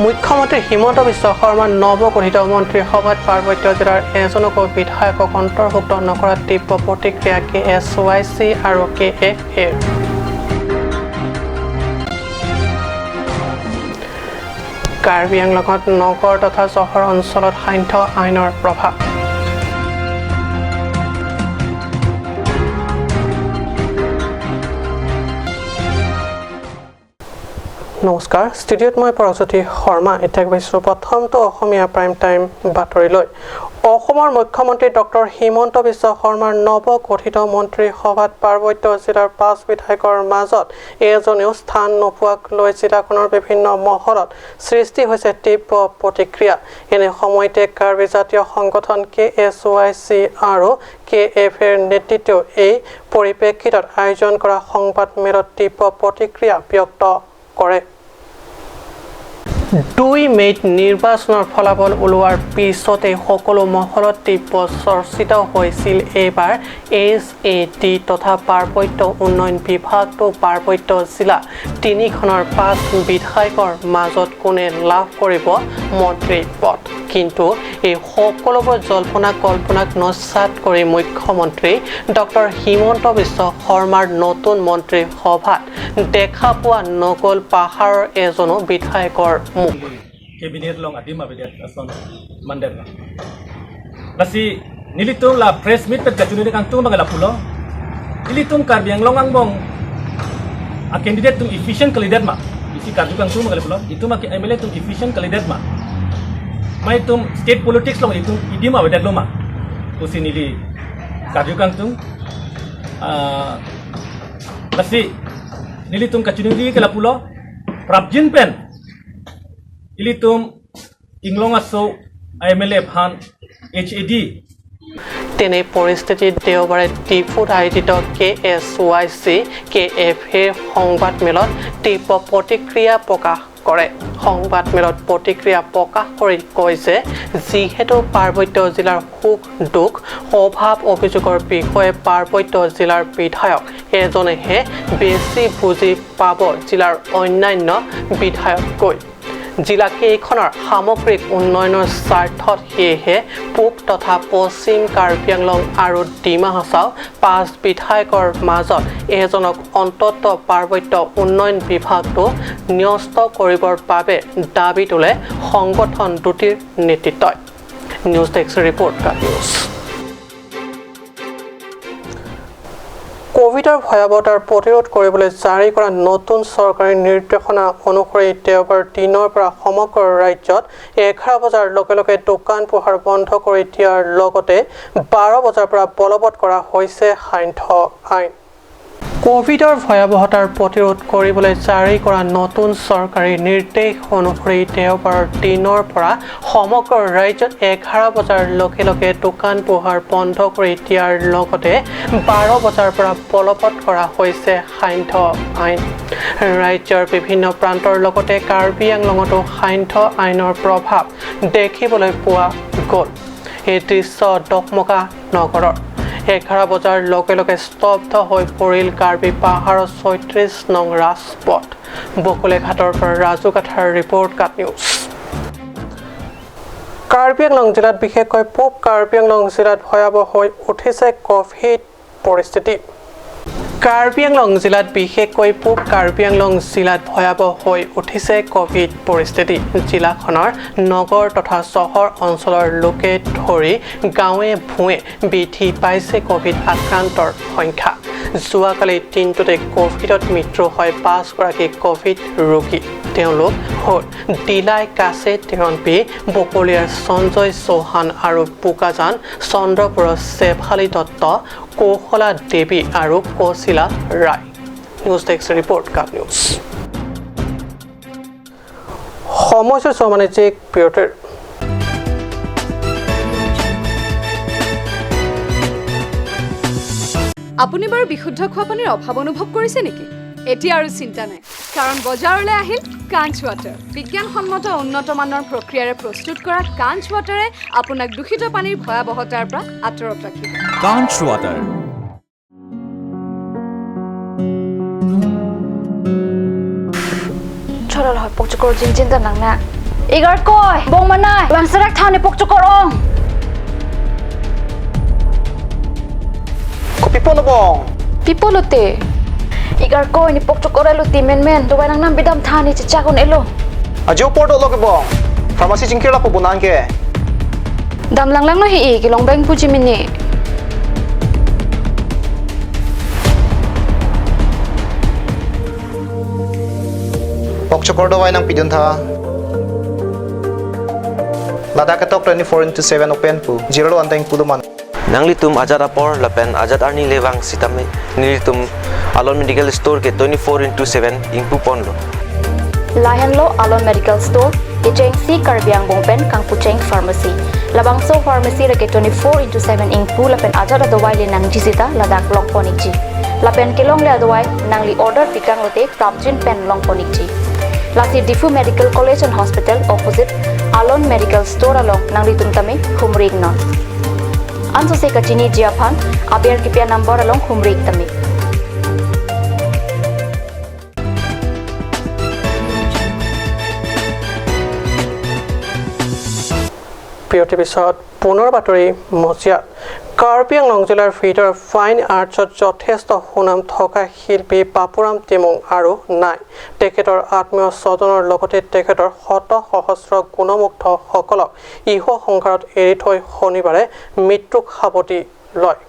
মুখ্যমন্ত্ৰী হিমন্ত বিশ্ব শৰ্মাৰ নৱগঠিত মন্ত্ৰীসভাত পাৰ্বত্য জিলাৰ এজনকো বিধায়কক অন্তৰ্ভুক্ত নকৰাত তীব্ৰ প্ৰতিক্ৰিয়া কে এছ ৱাই চি আৰু কে এফ এৰ। কাৰ্বি আংলঙত নগৰ তথা চহৰ অঞ্চলত সান্ধ্য আইনৰ প্ৰভাৱ। নমস্কাৰ, ষ্টুডিঅ'ত মই পৰজ্যোতি শৰ্মা। এতিয়া গৈছোঁ প্ৰথমটো অসমীয়া প্ৰাইম টাইম বাতৰিলৈ। অসমৰ মুখ্যমন্ত্ৰী ডক্টৰ হিমন্ত বিশ্ব শৰ্মাৰ নৱগঠিত মন্ত্ৰীসভাত পাৰ্বত্য জিলাৰ 5 বিধায়কৰ মাজত এজনেও স্থান নোপোৱাক লৈ জিলাখনৰ বিভিন্ন মহলত সৃষ্টি হৈছে তীব্ৰ প্ৰতিক্ৰিয়া। এনে সময়তে কাৰ্বি জাতীয় সংগঠন কে এছ ৱাই চি আৰু কে এফ এৰ নেতৃত্বই এই পৰিপ্ৰেক্ষিতত আয়োজন কৰা সংবাদ মেলত তীব্ৰ প্ৰতিক্ৰিয়া ব্যক্ত কৰে। 2 মে'ত নিৰ্বাচনৰ ফলাফল ওলোৱাৰ পিছতে সকলো মহলত তীব্ৰ চৰ্চিত হৈছিল এইবাৰ এইচ এ ডি তথা পাৰ্বত্য উন্নয়ন বিভাগটো পাৰ্বত্য জিলা তিনিখনৰ 5 বিধায়কৰ মাজত কোনে লাভ কৰিব মন্ত্ৰী পদ। কিন্তু এই সকলোবোৰ জল্পনা কল্পনাক নস্যাৎ কৰি মুখ্যমন্ত্ৰী ডক্টৰ হিমন্ত বিশ্ব শৰ্মাৰ নতুন মন্ত্ৰীসভাত দেখা পোৱা নগ'ল পাহাৰৰ এজনো বিধায়কৰ মুখ। Cabinet long adim abidet ason mandet lasi nilitung la press meet pet kachuni kang tung bangala pulo nilitung Karbi Anglong ang bong a candidate tung efficient candidate ma isi karju kang tung bangala pulo itu ma MLA tung efficient candidate ma mai tum state politics long itu idim abidet lo ma usi nili karju kang tung lasi nilitung kachuni kala pulo prabjin pen ilitum inglong aso MLA phan HAD। তেনে পৰিস্থিতিত দেওবাৰে ডিফুত আয়োজিত K S Y C K F R সংবাদমেলত তীব্ৰ প্ৰতিক্ৰিয়া প্ৰকাশ কৰে। সংবাদমেলত প্ৰতিক্ৰিয়া প্ৰকাশ কৰি কয় যে যিহেতু পাৰ্বত্য জিলাৰ সুখ দুখ অভাৱ অভিযোগৰ বিষয়ে পাৰ্বত্য জিলাৰ বিধায়ক এজনেহে বেছি বুজি পাব জিলাৰ অন্যান্য বিধায়ককৈ। জিলা কেইখনৰ সামগ্ৰিক উন্নয়নৰ স্বাৰ্থত সেয়েহে পূব তথা পশ্চিম কাৰ্বি আংলং আৰু ডিমা হাছাও 5 বিধায়কৰ মাজত এজনক অন্ততঃ পাৰ্বত্য উন্নয়ন বিভাগটো ন্যস্ত কৰিবৰ বাবে দাবী তোলে সংগঠন দুটিৰ নেতৃত্বই। নিউজ ডেস্ক ৰিপৰ্ট, কা নিউজ। কোভিডৰ ভয়াৱহতাৰ প্ৰতিৰোধ কৰিবলৈ জাৰি কৰা নতুন চৰকাৰী নিৰ্দেশনা অনুসৰি দেওবাৰ দিনৰ পৰা সমগ্ৰ ৰাজ্যত 11 বজাৰ লগে লগে দোকান পোহাৰ বন্ধ কৰি দিয়াৰ লগতে 12 বজাৰ পৰা বলবৎ কৰা হৈছে সান্ধ্য আইন। কোভিডৰ ভয়াৱহতাৰ প্ৰতিৰোধ কৰিবলৈ জাৰি কৰা নতুন চৰকাৰী নিৰ্দেশ অনুসৰি দেওবাৰৰ দিনৰ পৰা সমগ্ৰ ৰাজ্যত 11 বজাৰ লগে লগে দোকান পোহাৰ বন্ধ কৰি দিয়াৰ লগতে 12 বজাৰ পৰা বলবৎ কৰা হৈছে সান্ধ্য আইন। ৰাজ্যৰ বিভিন্ন প্ৰান্তৰ লগতে কাৰ্বি আংলঙতো সান্ধ্য আইনৰ প্ৰভাৱ দেখিবলৈ পোৱা গ'ল। এই দৃশ্য ডকমকা নগৰৰ। 11 বজাৰ লগে লগে স্তব্ধ হৈ পৰিল কাৰ্বি পাহাৰৰ 36 নং ৰাজপথ। বকুলেঘাটৰ পৰা ৰাজু কাথাৰ ৰিপৰ্ট, কাট নিউজ। কাৰ্বি আংলং জিলাত বিশেষকৈ পূব কাৰ্বি আংলং জিলাত ভয়াৱহ হৈ উঠিছে কভিড পৰিস্থিতি। কাৰ্বি আংলং জিলাত বিশেষকৈ পূব কাৰ্বি আংলং জিলাত ভয়াৱহ হৈ উঠিছে কভিড পৰিস্থিতি। জিলাখনৰ নগৰ তথা চহৰ অঞ্চলৰ লোকে ধৰি গাঁৱে ভূঞে বৃদ্ধি পাইছে কভিড আক্ৰান্তৰ সংখ্যা। যোৱাকালি দিনটোতে কভিডত মৃত্যু হয় 5 গৰাকী কভিড ৰোগী। তেওঁলোক হ'ল দিলাই কাছে তেৰণপি, বকলীয়াৰ সঞ্জয় চৌহান আৰু বোকাজান চন্দ্ৰপুৰৰ শেফালী দত্ত, কৌশলা দেৱী আৰু Kaushila Roy. News desk report, কাট নিউজ। সমস্যা বাণিজ্যিক বিৰতিৰ। আপুনি বাৰু বিশুদ্ধ খোৱা পানীৰ অভাৱ অনুভৱ কৰিছে নেকি? এতিয়া আৰু চিন্তা নাই, কাৰণ বজাৰলৈ আহিল কাঞ্চ ৱাটাৰ। বিজ্ঞানসন্মত উন্নত মানৰ প্ৰক্ৰিয়াৰে প্ৰস্তুত কৰা কাঞ্চ ৱাটাৰে আপোনাক দূষিত পানীৰ ভয়াৱহতাৰ পৰা আঁতৰত ৰাখিব। কাঞ্চ water. 出来了，不就够真真的能呢。Igar koi bong manai bang sarak thani pok chukorong. Ko pipo no bong. Pipo lote. Igar koi ni pok chukor elo ti men men dubai nang nam bidam thani chicha kon elo. Ajo porto lo ke bong. Pharmacy jingkir la po bunan ke. Dam lang lang no hi ki long bang puji mini. Pok chukor do wai nang pidun tha. Ladakh top 24/7 open pu 0 anteng puluman. Nangli tum Azad apor lapen Azad arni lewang sitame nilitum Alon Medical Store ke 24/7 ingpu ponlo. Lahenlo Alon Medical Store ke cheng si Karbiang bongpen kangpu cheng pharmacy. Labangso pharmacy rake 24/7 ingpu lapen Azad adawai le nang jisita Ladakh long ponik ji. Lapen kelong le adawai nangli order pikang lote prapjin pen long ponik ji. Lasi Difu Medical College and Hospital opposite Alon Medical Store along nangli tumtame humrig non. Anso se kachini jiaphan aber kipya number along humrig tame. বিৰতিৰ পিছত পুনৰ বাতৰি মজিয়াত কাৰ্বি আংলং জিলাৰ ভিতৰত fine আৰ্টছত যথেষ্ট সুনাম থকা শিল্পী বাপুৰাম তিমুং আৰু নাই। তেখেতৰ আত্মীয় স্বজনৰ লগতে তেখেতৰ শত সহস্ৰ গুণমুগ্ধসকলক ইহ সংসাৰত এৰি থৈ শনিবাৰে মৃত্যুক সাৱটি লয়।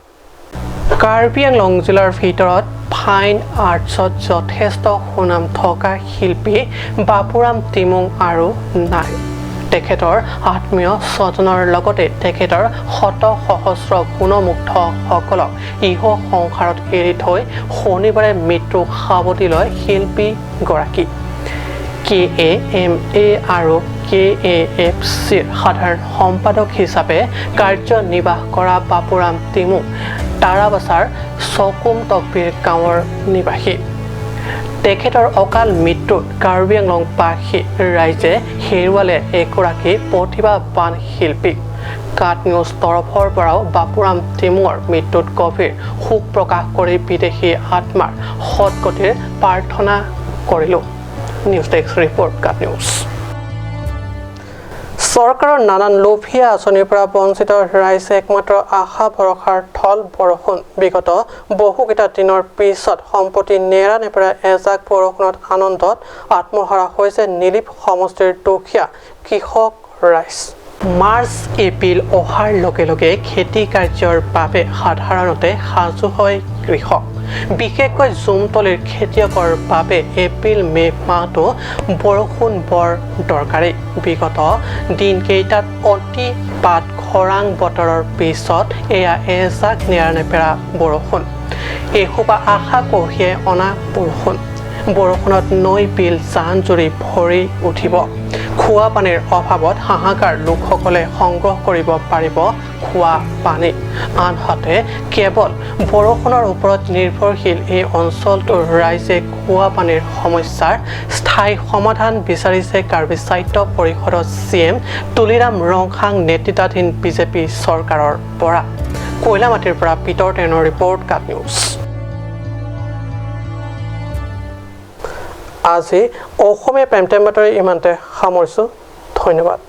কাৰ্বি আংলং জিলাৰ ভিতৰত ফাইন আৰ্টছত যথেষ্ট সুনাম থকা শিল্পী বাপুৰাম তিমুং আৰু নাই। তেখেতৰ আত্মীয় স্বজনৰ লগতে তেখেতৰ শত সহস্ৰ গুণমুগ্ধসকলক ইহ সংসাৰত এৰি থৈ শনিবাৰে মৃত্যুক সাৱটি লয় শিল্পীগৰাকী। কে এ এম এ আৰু কে এ এফ চিৰ সাধাৰণ সম্পাদক হিচাপে কাৰ্যনিৰ্বাহ কৰা বাপুৰাম তিমুং তাৰাবাছাৰ চকুম তকবীৰ গাঁৱৰ নিবাসী। তেখেতৰ অকাল মৃত্যুত কাৰ্বি আংলংবাসী ৰাইজে হেৰুৱালে এগৰাকী প্ৰতিভাৱান শিল্পীক। কাট নিউজ তৰফৰ পৰাও বাপুৰাম তিমুঙৰ মৃত্যুত গভীৰ শোক প্ৰকাশ কৰি বিদেশী আত্মাৰ সদগতিৰ প্ৰাৰ্থনা কৰিলোঁ। News desk report, Kaat news. চৰকাৰৰ নানান লোভীয়া আঁচনিৰ পৰা বঞ্চিত ৰাইজে একমাত্ৰ আশা ভৰসাৰ থল বৰষুণ। বিগত বহুকেইটা দিনৰ পিছত সম্প্ৰতি নেৰানেপেৰা এজাক বৰষুণত আনন্দত আত্মহাৰা হৈছে নীলিপ সমষ্টিৰ দুখীয়া কৃষক ৰাইজ। মাৰ্চ এপ্ৰিল অহাৰ লগে লগে খেতি কাৰ্যৰ বাবে সাধাৰণতে সাজু হয় কৃষক। বিশেষকৈ জুমতলিৰ খেতিয়কৰ বাবে এপ্ৰিল মে' মাহটো বৰষুণ বৰ দৰকাৰী। বিগত দিনকেইটাত অতিপাত খৰাং বতৰৰ পিছত এয়া এজাক নেৰানেপেৰা বৰষুণ, এসোপা আশা কঢ়িয়াই অনা বৰষুণ। বৰষুণত নৈ বিল জান জুৰি ভৰি উঠিব। খোৱা পানীৰ অভাৱত হাহাকাৰ লোকসকলে সংগ্ৰহ কৰিব পাৰিব খোৱা পানী। আনহাতে কেৱল বৰষুণৰ ওপৰত নিৰ্ভৰশীল এই অঞ্চলটোৰ ৰাইজে খোৱা পানীৰ সমস্যাৰ স্থায়ী সমাধান বিচাৰিছে কাৰ্বি সাহিত্য পৰিষদৰ চি এম তুলিৰাম ৰংহাং নেতৃত্বাধীন বিজেপি চৰকাৰৰ পৰা। কয়লামাটিৰ পৰা পিটৰ টেনৰ ৰিপৰ্ট, কাট নিউজ। আজি অসমীয়া প্ৰাইম টাইম বাতৰি ইমানতে সামৰিছোঁ। ধন্যবাদ।